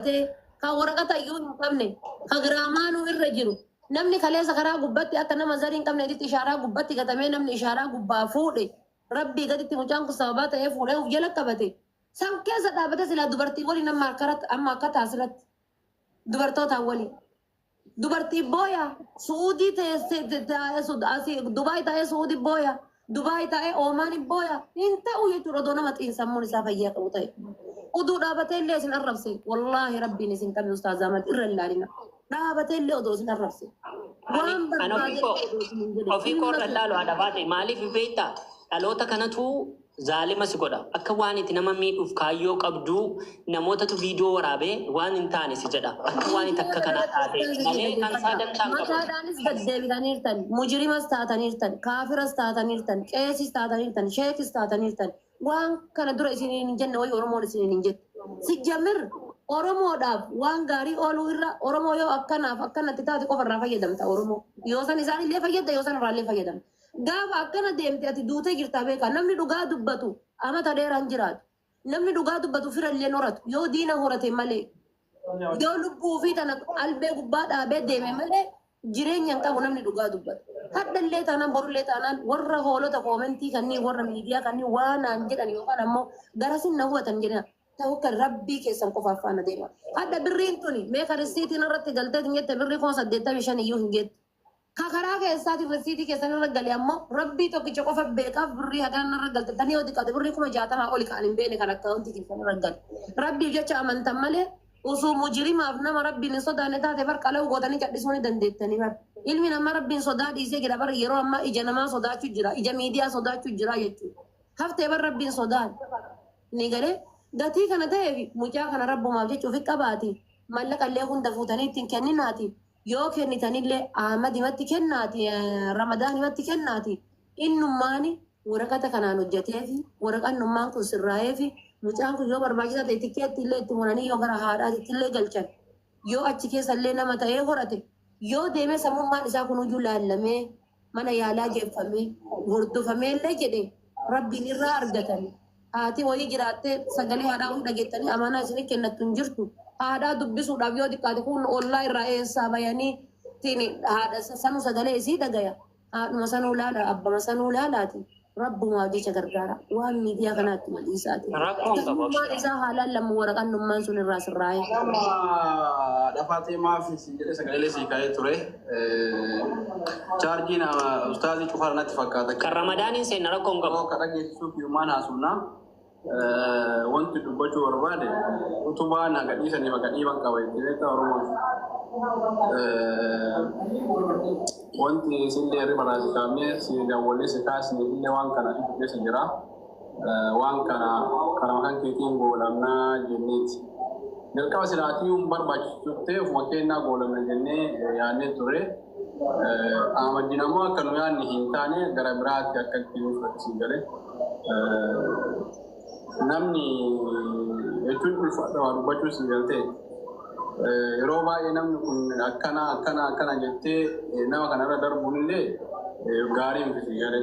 Kan waraqata iyyuu hin qabne, kan giraamaanuu irra jiru, namni kaleessa karaa gubbatti akka nama zarii hin qabneetitti ishaaraa gubbatti gatamee, namni ishaaraa gubbaa fuudhe, Rabbii gaditti mucaan kun sababaa ta'ee fuudhee of jala qabate. San keessa dhaabatee silaa dubartii waliin amma akkaratti, amma akka taasirratti dubartootaan waliin. Dubartii booya Su'uudii ta'ee, asii Dubaay ta'ee Su'uudii booya, Dubaay ta'ee Oomaan booya hin ta'u jechuudha odoo nama xiinsammuun isaa fayyaa qabu ta'e. Uduu dhaabatee illee isin arrabse, wallaahi Rabbiin isin qabe. Ustaaz Ahmad irra hin laalina. Dhaabatee illee odoo isin arrabse. Ani Waan an barbaade ofii koo illee odoo isin hin jedhe. Ofii koo Ilma irra kee. ilaalu, haadha baate. Maaliif beektaa? Dhaloota kanatu zaalima si godha. Akka waan itti nama miidhuuf kaayyoo qabduu namootatu viidiyoo waraabee waan hin taane si jedha. Akka waan itti akka kanaa taate malee kan isaa dantaa hin qabu. Mataadhaanis gad deebitaniirtan, mujrimas taataniirtan, kaafiras taataniirtan, qeesis taataniirtan, sheekis taataniirtan. Waan kana dura isiniin hin jenne wayi Oromoon isiniin hin jettu. Sijjamir Oromoodhaaf waan gaarii ooluu irra Oromoo yoo akkanaaf akkanatti taate qofa irraa fayyadamta Oromoo. Yoo san isaan illee fayyadda, yoo san irraa illee fayyadamta. Gaafa akkana deemte ati duutee jirtaa beekaa. Namni dhugaa dubbatu amata dheeraan jiraatu. Namni dhugaa dubbatu fira illee horatu. Yoo diina horate malee. Yoo lubbuu ofii tana albee gubbaa dhaabee deeme malee jireenya hin qabu namni dhugaa dubbatu. Hadhallee taanaan, borullee taanaan, warra hoolota koomentii kanneen, warra miidiyaa kanneen waan naan jedhan yookaan ammoo garasin na hubatan jedhan ta'u kan Rabbii keessan qofaaf faana deema. Hadha birriin tuni mee kan rissiitiin irratti galtee jette birrii 85,000 iyyuu hin geettu. Ka karaa keessaatiin risiitii keessan irra gale ammoo Rabbii tokkicha qofa beekaaf. Birrii hagana irra galte tanii yoo xiqqaate birrii 60,000 oli kan hin beekne kan akkaawuntii keessan irra gale. Rabbiif jecha amantan malee osoo mujrimaaf nama Rabbiin hin sodaanne taate bar qala'uu gootanii cadhisuu ni dandeettanii bar. Ilmi namaa Rabbiin sodaa dhiisee jira bar. Yeroo ammaa ija namaa sodaachuu jira, ija miidiyaa sodaachuu jira jechuudha. Haftee bar Rabbiin sodaan. Ni galee gatii kana ta'eef mucaa kana Rabbumaaf jecha ofi qabaati. Mallaqa illee hunda fuutanii ittiin kenninaati. Yoo kennitanillee Ahmadimatti kennaati, Ramadaanimatti kennaati. Innummaani waraqata kanaan hojjeteefi waraqannummaan kun sirraa'eefi mucaan kun yoo barbaachisaa ta'e tikkeetti illee itti muranii yoo gara haadhaatitti illee galchan, yoo achi keessa illee nama ta'ee horate, yoo deemee sammummaan isaa kunuyyuu laallamee mana yaalaa geeffamee hordofamee illee jedhe Rabbiin irraa argatani. Haati wayii jiraattee sagalee haadhaa wayii dhageettanii amaanaa isinii kennattu hin jirtu. Haadhaa dubbisuudhaaf yoo xiqqaate kun ollaa irraa eessaa bayanii tiin haadha sanuu sagalee isii dhagaya. Haadhuma sanuu laala, abbama sanuu laalaati. Rabbumaaf jecha gargaara. Waan miidiyaa kanaatti maliisaati. Rakkoon qabu. Sammummaan Abshira. isaa haalaan lammu waraqannummaan sun irraa sirraa'ee. Nama dhafaatee maaf si jedhee sagalee sii kaa'ee ture. Chaarjiin ustaazii cufaa natti fakkaata. Kan Ramadaaniin seenna, rakkoon qabu. Akka dhageessisuuf hiyyummaan haasofnaa. Wanti dubbachuu barbaade utubaan haga dhiisaniif haga dhiiban qaba jettee beektaa Oromoon. Wanti isinillee hirriba irraa si kaafnee si dawwalee si kaasne illee waan kana situ keessa jira. Waan kana karama kan keetiin goolamnaa jenneeti. Jalqaba silaatii hin barbaachisu turte, ofuma kennaa goolamna jennee yaadnee ture. Ahmadiin ammoo akka nu yaadne hin taane, gara biraatti akka itti nu fudhate galee. Namni jechuun ulfaadha waa dubbachuu si galtee. Yeroo baay'ee namni kun akkana akkana akkana jettee nama kanarra darbuun illee gaarii miti si galee.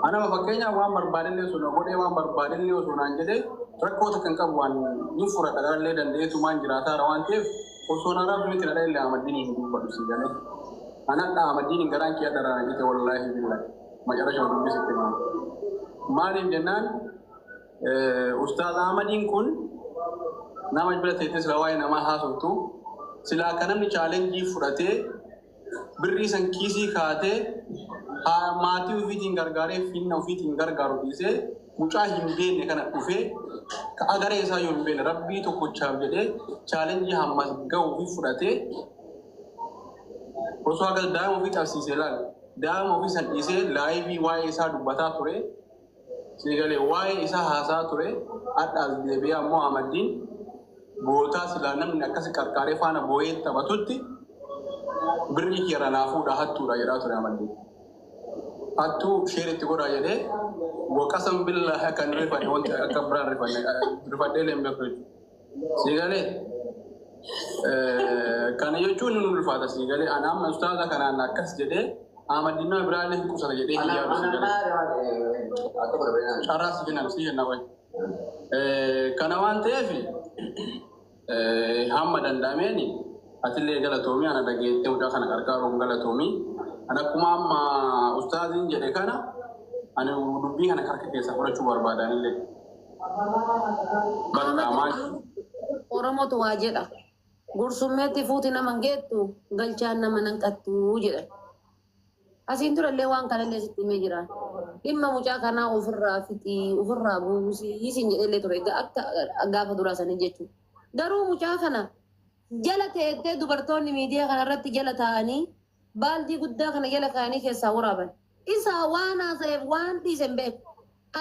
Anama fakkeenyaaf waan barbaadillee osoo na godhee, waan barbaadillee osoo naan jedhee, rakkoo takka hin qabu, waan ni fudhadha garallee danda'eetumaan jiraataara waan ta'eef osoo na rabbi miti na dhahillee Ahmadiin hin dubbadhu si galee. Anadha Ahmadiin garaan kiyya dharraa na jete, wallaahi billahi macarasha dubbisitti maal. Maaliif jennaan, Ustaaz Ahmadiin kun nama bira teessee sila waa'ee namaa haasoftu, sila akka namni challenge fudhatee birrii san kiisii kaatee maatii ofiitiin gargaaree finna ofiitiin gargaaru dhiisee, mucaa hin beekne kana dhufee ka agaree isaa yoo hin beekne Rabbii tokkochaaf jedhee challenge hammas ga'u ofii fudhatee osoo hagas daa'ima ofii qabsiisee laal, daa'ima ofii san dhiisee live waa'ee isaa dubbataa ture. Siigalee waa'ee isaa haasaa ture. Hadhaas deebi'ee ammoo Ahmaddiin gootaa silaa namni akkasi qarqaaree faana boo'ee taphatutti birrii kiyarra naa fuudha, hattuudha jedhaa ture Ahmaddiin. Hattuu share itti godhaa jedhee, waqasan billaahi akka hin rifanne, wanti akka biraan rifanne rifadhee illee hin beeku jechuudha. Siigalee kana jechuun ni ulfaata siigalee. Ana amma ustaaza kanaan akkas jedhee Ahmaddiin nama biraallee hin qusata jedhee hin yaadu siigalee. Carraa si kennan, si kenna wayi. Kana waan ta'eef Hamma danda'ameen atillee galatoomii ana dhageettee mucaa kana gargaaruun galatoomii. Ani akkuma amma ustaaziin jedhe kana ani dubbii kana harka keessaa fudhachuu barbaadanillee. Bakka maal Oromootu waa jedha. Gursummeetti fuuti nama hin geettu galchaan nama nan qattu jedha. Asiin durallee waan kanallee sitti himee jira. Dhimma mucaa kanaa ofirraa fixii ofirraa buusii isin jedhellee ture egaa akka gaafa duraa sanii jechuudha. Garuu mucaa kana jala teettee dubartoonni miidiyaa kanarratti jala taa'anii baaldii guddaa kana jala kaa'anii keessaa waraaban. Isa waan haasa'eef waan dhiise hin beeku.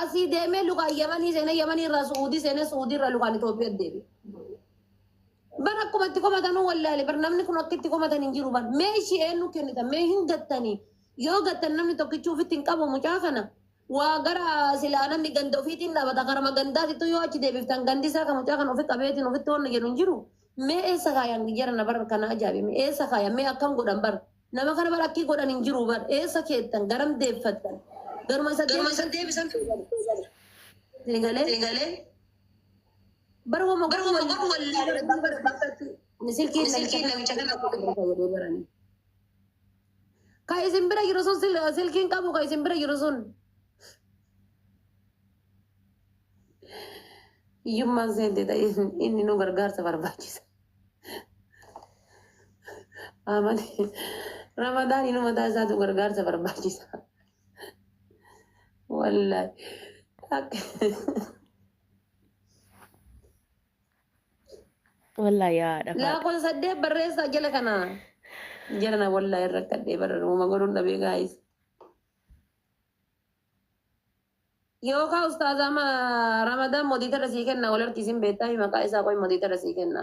Asii deemee lukaan Yamanii seenee Yamanii irraa Su'uudii seenee Su'uudii irraa lukaan Itoophiyaa deebi'e. Bar akkuma itti komatanuu wallaale bar namni kun akka itti komatan hin jiru bar mee ishii eenyu kennita mee hin gattanii yoo gattan namni tokkichi ofitti hin qabu mucaa kana waa gara silaa namni ganda ofiitiin dhaabata karama gandaatittu yoo achi deebiftan gandi isaa kan mucaa kana ofi qabeetiin ofitti wanna jedhu hin jiru mee eessa kaayan jara bar kana ajaa'ibe mee eessa kaayan mee akkam godhan bar nama kana bar akkii godhan hin jiru bar eessa keettan garam deeffattan garuma isa deebisan galee bar wama godhu wallaale silkii namicha kana fayyadee baranii. Ka isin bira jiru sun silkiin qabu ka isin bira jiru sun. Hiyyummaan seente ta'e inni nu gargaarsa barbaachisa. Amani Ramadaan inni mataa isaatu gargaarsa barbaachisa. Wallaahi. Wallaahi yaa dhafaadha. Lakkoofsa saddeet barreessaa jala kana. Jala na wallaahi irra kadhee barreeffama godhuun dhabee gaayis. Yookaan ustaaza Ramadaan modiitara sii kenna wal harkisiin beektaa maqaa isaa qoy modiitara sii kenna.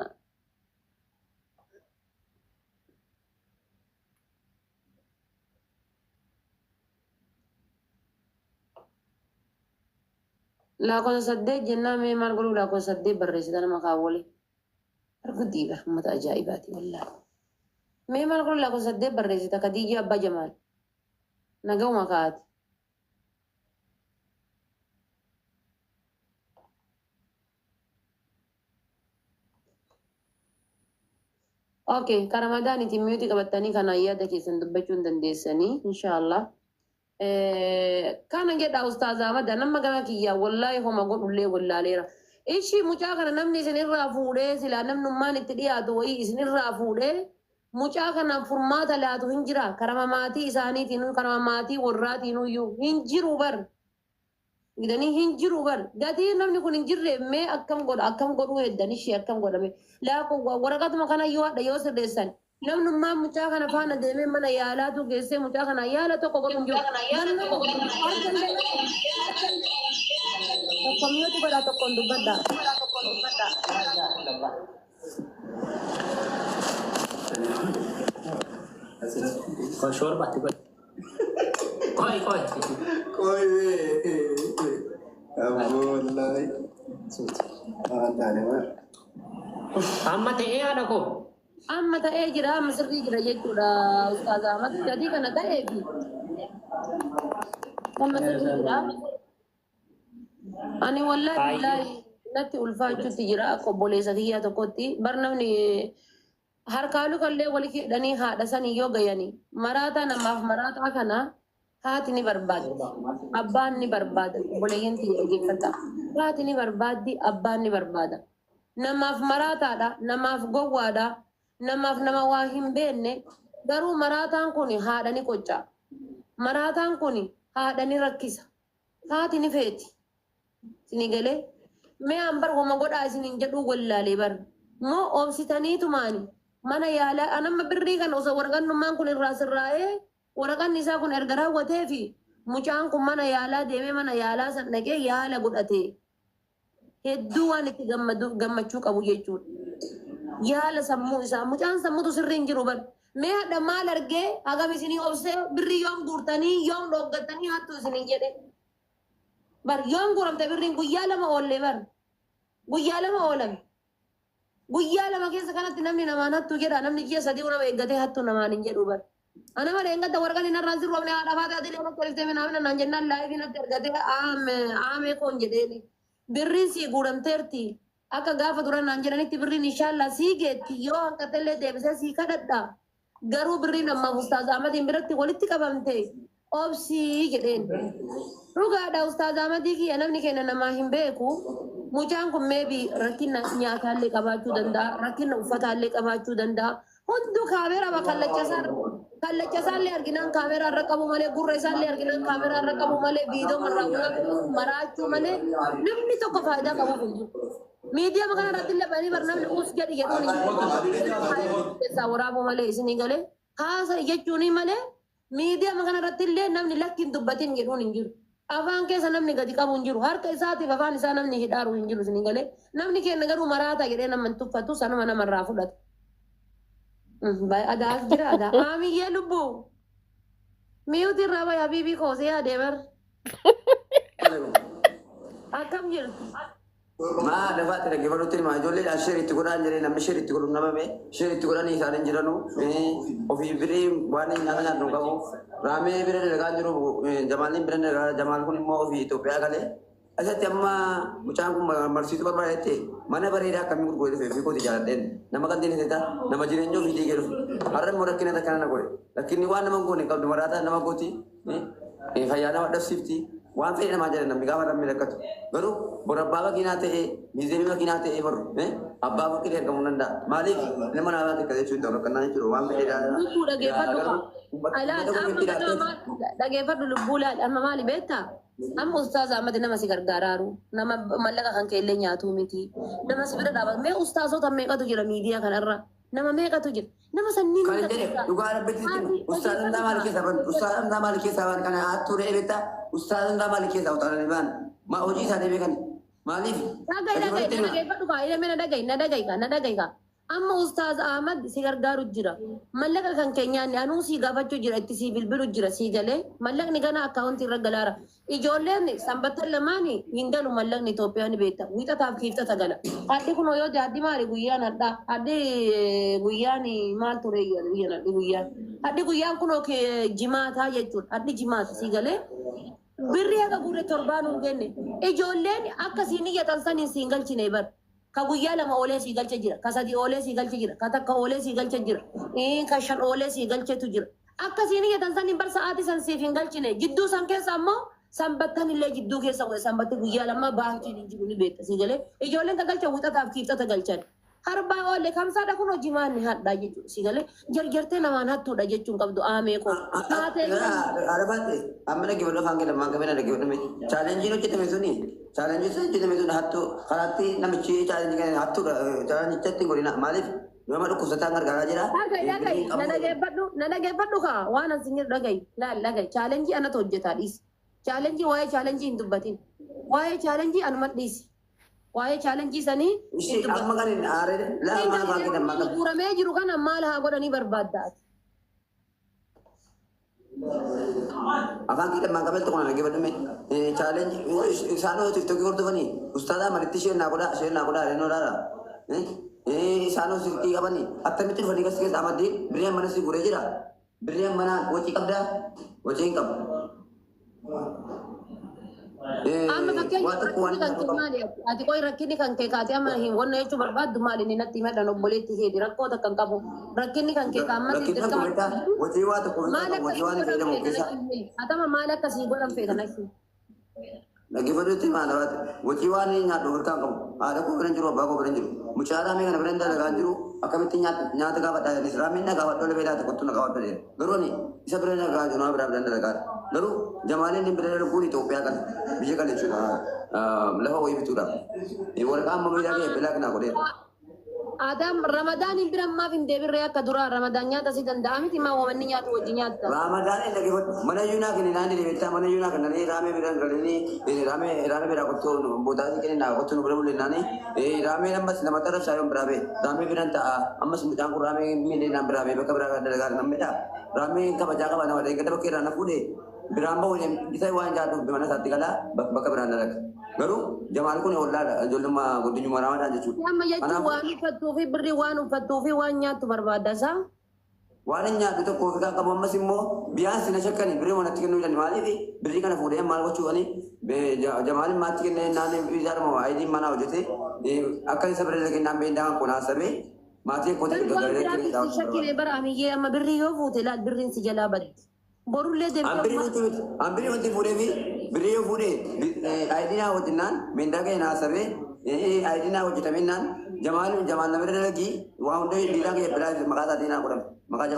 Lakkoofsa saddeet jennaan mee maal godhuu lakkoofsa saddeet barreessita nama kaawwale. Arguddii bar uummata ajaa'ibaati wallaahi. Mee maal godhuu lakkoofsa saddeet barreessita Khadijaa Abbaa Jamaal. Nagahuma kaa'ati. Okay, ka Ramadaanitiin mute qabattanii kana yaada keessan dubbachuu hin dandeessanii inshaallah. Kana jedha ustaaza Ahmad nama gama kiyyaa wallaahi homa godhullee wallaaleera. Ishii mucaa kana namni isinirraa fuudhee silaa namnummaan itti dhiyaatu wayii isinirraa fuudhee mucaa kanaaf furmaata laatu hin jira. Karama maatii isaaniitiin karama maatii warraatiin iyyuu hin jiru bar. Gidanii hin jiru bar. Gatii namni kun hin jirre mee akkam godha akkam godhuu heddan ishee akkam godhame. Laakoo waraqatuma kana yoo hadha yoo sirreessan namnummaan mucaa kana faana deemee mana yaalaatu geessee mucaa kana yaala tokko godhu hin jiru. Tokko mute godha tokkoon dubbadha. Shoorbaatti godhe. Qoy qoy. Qoy aboo wallaahi. Waan taane maa. Amma ta'ee haadha koo. Amma ta'ee jira amma sirrii jira jechuudha ustaaza Ahmad. Gatii kana ta'ee fi amma sirrii jira. Ani wallaahi billaahi natti ulfaachuutti jira akka obboleessa kiyyaa tokkotti bar namni harkaa lukallee wali hidhanii haadha sanii yoo gayanii maraataa namaaf maraataa kana haati ni barbaaddi abbaan ni barbaada obboleeyyan tiyya dhaggeeffadha haati ni barbaaddi abbaan ni barbaada namaaf maraataadha namaaf gowwaadha namaaf nama waa hin beekne garuu maraataan kun haadha ni qocca maraataan kun haadha ni rakkisa haati ni feeti. Isinii galee mee an bar homa godhaa isiniin jedhuu wallaalee bar moo oobsitaniitumaani mana yaalaa anamma birrii kana osoo waraqannummaan kun irraa sirraa'ee waraqanni isaa kun erga raawwatee fi mucaan kun mana yaalaa deemee mana yaalaa san dhaqee yaala godhate hedduu waan itti gammachuu qabu jechuudha. Yaala sammuu isaa mucaan sammuutu sirrii hin jiru bar mee hadha maal argee hagam isinii obsee birrii yoom guurtanii yoom dhooggattanii hattu isiniin jedhe. Bar yoom guuramte birriin guyyaa lama oollee bar guyyaa lama oolame guyyaa lama keessa kanatti namni namaan hattu jedha namni ji'a sadii nama eeggatee hattu namaan hin jedhu bar. Ana malee engata waraqaan inni irraan sirroofne haadha faata ati natti ergitee minaa naan jennaan live natti ergatee aamee koon jedheeni. Birriin sii guuramteerti. Akka gaafa dura naan jedhanitti birriin inshallah sii geetti, yoo hanqatellee deebisee sii kadhadha. Garuu birriin ammaaf Ustaaz Ahmadiin biratti walitti qabamte, obsii jedheen. Dhugaadha, Ustaaz Ahmadii kiyya, namni keenya namaa hin beeku. Mucaan kun maybe rakkina nyaataallee qabaachuu danda'a, rakkina uffataallee qabaachuu danda'a. Hunduu kaameeraa kallacha isaallee arginaan kaameeraa irra qabu malee, gurra isaallee arginaan kaameeraa irra qabu malee, viidiyoo irraa maraachuu malee, namni tokko faayidaa qabuuf hin jiru. Miidiyaa kana irratti illee banii bar namni us jedhi jedhuun hin jiru. Keessaa waraabuu malee, isinii galee haasa jechuuni malee, miidiyaa kana irratti illee namni lakki hin dubbatin jedhuun hin jiru. Afaan keessa namni gadi qabu hin jiru. Harka isaatiif afaan isaa namni hidhaaru hin jiru, isinii galee. Namni keenya garuu maraata jedhee nama hin tuffatu, sanuma namarraa fudhata. Adaas jira adaa. Aamiyyee lubbuu. Mute irraa bayi, habiibii koosee adeemar. Akkam jirtu? Maa lafaatti dhaggeeffatutti himaa, ijoolleedhaan share itti godhaan jedhee, namni share itti godhu nama mee share itti godhanii isaan hin jiranu. Ofii birrii waan nyaata nyaannu qabu. Raamee bira dalagaa jiru, Jamaaliin bira dalagaa. Jamaal kun immoo ofii Itoophiyaa galee. Asatti amma mucaan kun marsiisuu barbaadetti mana bareedaa akkamii gurguree dhufe fi kooti jaaladheen nama kan ta'e nama jireenya ofii diigee dhufe. Har'a immoo rakkina akkana na godhe. Rakkinni waan nama goone qabdu, maraataa nama gooti, fayyaa nama dhabsiifti. Waan fedhe namaa jedhan namni gaafa namni rakkatu. Garuu bor abbaa makiinaa ta'ee, miizeemii makiinaa ta'ee, bor abbaa fakkiilee argamuu danda'a. Maaliif ilma namaa xiqqa jechuun ta'u rakkannaa jechuudha, waan fedhe. Lubbuu, dhageeffadhu kaa. Alaal amma ganama dhageeffadhu lubbuu, laal amma maali beektaa? Amma Ustaaz Ahmad nama si gargaaraaru, nama mallaqa kan keellee nyaatu miti, nama si bira dhaabatu. Mee ustaazota meeqatu jira miidiyaa kanarra? Nama meeqatu jira? Nama sanniin Kan hunda jedhe keessaa. Dhugaa rabbitti, ustaazan maal keessaa ban, ustaazan maal keessaa ban, kana hattuu re'ee beektaa, ustaazan maal keessaa utaalanii baan ma hojii isaanii beekan maaliif? Dhaga'i, dhaga'i, na dhageeffadhu kaa, ilmi na dhaga'i, na dhaga'i kaa, na dhaga'i kaa. Amma Ustaaz Ahmad si gargaaru jira. Mallaqa kan keenyaan anuu si gaafachuu jira, itti si bilbilu jira, si galee. Mallaqni gana akkaawuntii irra galaara. Ijoolleen sanbattan lamaani hin galu mallaqni Itoophiyaa, ni beekta. Wixataaf kiiftata gala. Hadhi kun yoo hadhi maali guyyaan hadhaa? Hadhi guyyaan maal ture guyyaan hadhi guyyaan? Hadhi guyyaan kunoo jimaataa jechuudha. Hadhi jimaata, si galee. Birrii haga guure torbaan hin kenne. Ijoolleen akka siin iyyatan saniin siin galchine bar. Ka guyyaa 2 oolee sii galche jira. Ka 3 oolee sii galche jira. Ka 1 oolee sii galche jira. Ka 5 oolee sii galchetu jira. Akka siin iyyatan saniin bar sa'aatii san siif hin galchine. Jidduu san keessa ammoo sanbattan illee jidduu keessa godhe, sanbatti guyyaa 2 baankiin hin jiru, ni beekta, sii galee. Ijoolleen ka galchan wixataaf kiiftata galchan. Harbaa oolle kamsaadha, kun hojimaanni hadhaa jechuudha, sii galee. Jarjartee namaan hattuudha jechuun qabdu, aamee koo. Taatee Arabaatti amma dhaggeeffadhu, afaan kee lamaan qabee na dhaggeeffadhu. Challengeiin hojjetame suni, challengeiin sun hojjetame sun hattuu karaatti namichi challenge kana hattuudha, challengeichatti hin godhina. Maaliif nama dhukkubsataan gargaaraa jira. Dhaga'i, dhaga'i, na dhageeffadhu, na dhageeffadhu kaa, waan an sin jedhu dhaga'i, laal dhaga'i. Challenge anatu hojjetaa, dhiisi. Challenge, waa'ee challenge hin dubbatin. Waa'ee challenge anuma dhiisi. Waa'ee challenge sanii hin Ishee dubbatin. amma kan hin aaree lama afaan kee lamaan qabee. Guuramee jiru kana maal haa godhanii barbaadda ati? Afaan kee lamaan qabee tokko na dhaggeeffadhu mee. Challenge isaan hoo TikTokii hordofanii ustaadaa malitti isheen naa godhaa, isheen naa godhaa reenoo laala. Isaan hoo silkii qabanii attamitti dhufanii gas keessa amaddiin birrii mana si guuree jira. Birrii mana wacii qabdaa, wacii hin qabu. Amma fakkeenya Waan tokko waan rakkinni kan kee maali ati? Ati qoy, rakkinni kan kee kaatee amma hin wanna jechuu barbaaddu maali? Inni natti himadhan, obboleetti keeti rakkoo takka hin qabu. Rakkinni kan kee kaammatti Rakkinni kan dirqama. beektaa wacii waa tokko Maal qabu, wacii akkasii waan godhan fayyadamu feeta keessa. natti himi. Atama maal akkasii godhan feeta natti himi. Dhaggeeffadhutti maal baate, wacii waan nyaadhu harkaan qabu. Haadha koo bira hin jiru, abbaa koo bira hin jiru. Mucaa raamee kana bira hin dalagaa hin jiru. Akkamitti nyaata gaafadhaa jedhis, raameen na gaafadhu lafee laata kottu na gaafadhu jedhe. Garuu ani isa bira dalagaa jiru, nama biraa bira dalagaa. Garuu Jamaaleen inni bira dalaguun Itoophiyaa gala. Biyya gala jechuudha. Lafa wayii bituudha. Waraqaa amma miidhaa kee bilaa kanaa godheera. Adam Ramadaan hin bira maaf hin deebirree akka duraa? Ramadaan nyaata si danda'a miti? Maa wamanni nyaatu wajji nyaatta? Ramadaan hin dhaggeeffadhu. Mana yuunaa kenninaan jedhe beektaa, mana yuunaa kennanii raamee bira galanii raamee biraa kottu boodaasii kenninaa kottu nu bira bullinnaanii raameen ammas nama tarrabsaa yoon biraa bee raamee biran ta'a. Ammas mucaan kun raamee miidhee naan biraa bee bakka biraa dalagaa namni raamee kabajaa qaba, nama deeggarta bakka irraa na fuudhee biraan bahu isa waan jaallatuuf mana isaatti galaa, bakka biraan dalaga. Garuu Jamaal kun ollaadha, ijoollummaa guddinuma Ramadaan jechuudha. Amma jechuun Kanaafuu waan uffattuu fi birrii waan uffattuu fi waan nyaattu barbaadda isaa? Waan hin nyaadhu tokko ofi kan qabu, ammas immoo biyaansi na shakkani birrii manatti kennuu jedhani. Maaliif birrii kana fuudhee maal gochuufani? Jamaalin maatti kennee naan viizaadhuma IDn manaa hojjete. Akka isa bira dalagee beendaan kun haasabee maatii kootii Waan gargaaree biraatis si shakkine bara amiyyee amma birrii yoo fuute laal birriin si jalaa baddi. Borullee An birrii deemtee wanti miti. An birrii wanti fuudhee fi birrii yoo fuudhee aayidii naa hojjennaan mindaa kee naa sabee aayidii naa hojjetamennaan jamaal jamaal nama dalagii waa hunda diidaa kee biraa maqaa isaatiin naa godhame. Maqaa Jamaal.